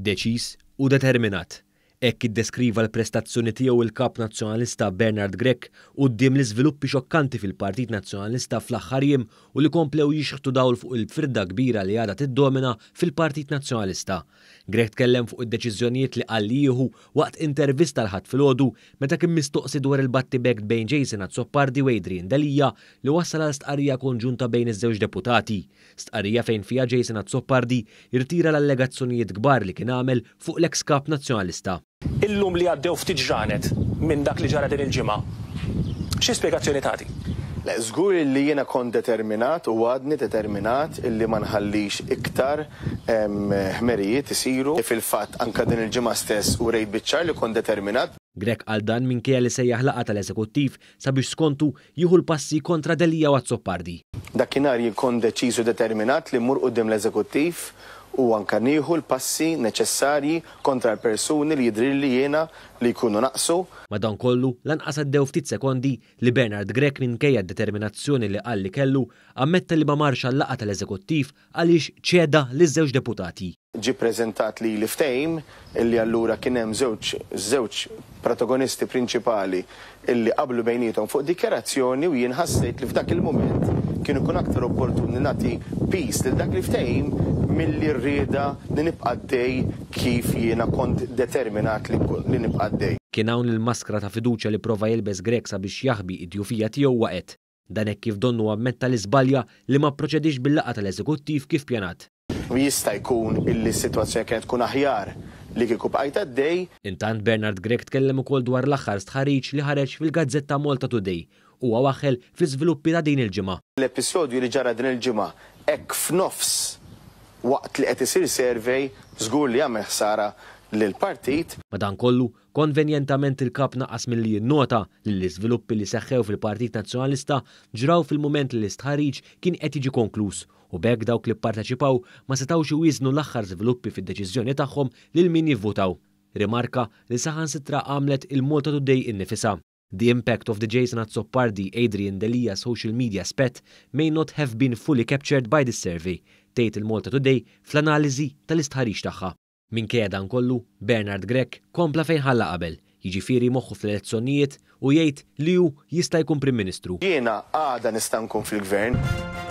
Deċiż u determinat. Hekk iddeskriva l-prestazzjoni tiegħu il-Kap Nazzjonalista Bernard Grech quddiem l-iżviluppi xokkanti fil-Partit Nazzjonalista fl-aħħar jiem u li komplew jixħtu dawl fuq il-firda kbira li għadha tiddomina fil-Partit Nazzjonalista. Grech tkellem fuq id-deċiżjonijiet li qal li jieħu waqt intervista l-Ħadd filgħodu meta kien mistoqsi dwar il-battibekk bejn Jason Azzopardi u Adrian Delia li wassal għal stqarrija konġunta bejn iż-żewġ deputati. Stqarrija fejn fiha Jason Azzopardi irtira l-allegazzjonijiet kbar li kien għamel fuq l-eks Kap Nazzjonalista. Illum li għaddew ftit ġranet minn dak li ġara din il-ġimgħa, xi spjegazzjoni tagħti? Le, żgur illi jiena kont determinat u għadni determinat illi ma nħallix iktar ħmerijiet isiru. Fil-fatt anke din il-ġimgħa stess urejt biċ-ċar li kont determinat. Grech qal dan minkejja li sejjaħ laqgħa tal-Eżekuttiv sabiex skontu jieħu l-passi kontra Delia u Azzopardi. Dakinhar jien kont deċiż u determinat li mmur quddiem l-Eżekuttiv u anke nieħu l-passi neċessarji kontra l-persuni li jidhirli jiena li jkunu naqsu. Madankollu, lanqas għaddew ftit sekondi li Bernard Grech minkejja d-determinazzjoni li qal li kellu, ammetta li ma marx għal-laqgħa tal-Eżekuttiv għaliex ċeda liż-żewġ deputati. Ġie ppreżentat lili ftehim illi allura kien hemm żewġ żewġ protagonisti prinċipali illi qablu bejniethom fuq dikjarazzjoni u jien ħassejt li f'dak il-mument kien ikun aktar opportun li nagħti piż lil dak il-ftehim milli r-rieda li nibqa' għaddej kif jiena kont determinat li li nibqa' għaddej. Kien hawn li l-maskra ta' fiduċja li prova jilbes Grech sabiex jaħbi id-djufija tiegħu waqgħet. Dan hekk kif donnu ammetta li żbalja li ma pproċediex bil-laqgħa tal-Eżekuttiv kif pjanat. Jista' jkun illi s-sitwazzjoni kienet tkun aħjar li kieku bqajt għaddej. Intant Bernard Grech tkellem ukoll dwar l-aħħar stħarriġ li ħareġ fil-gazzetta Malta Today. Huwa waħħel fl-iżviluppi ta' din il-ġimgħa. L-episodju li ġara din il-ġimgħa hekk f'nofs waqt li qed isir survey żgur li jagħmel ħsara lill-partit. Madankollu, konvenjentament il-Kap naqas milli jinnota li l-iżviluppi li seħħew fil-Partit Nazzjonalista ġraw fil-mument li l-istħarriġ kien qed jiġi konkluż u b'hekk dawk li pparteċipaw ma setgħux iwieżnu l-aħħar żviluppi fid-deċiżjoni tagħhom lil min jivvutaw. Rimarka li saħansitra għamlet il-Malta Today innifisha. The impact of the Jason Azzopardi Adrian Delia social media spat may not have been fully captured by this survey, tgħid il-Malta Today fl-analiżi tal-istħarriġ tagħha. Minkejja dan kollu, Bernard Grech kompla fejn ħalla qabel, jiġifieri moħħu fl-elezzjonijiet u jgħid li hu jista' jkun Prim Ministru. Jiena għada nista' nkun fil-Gvern.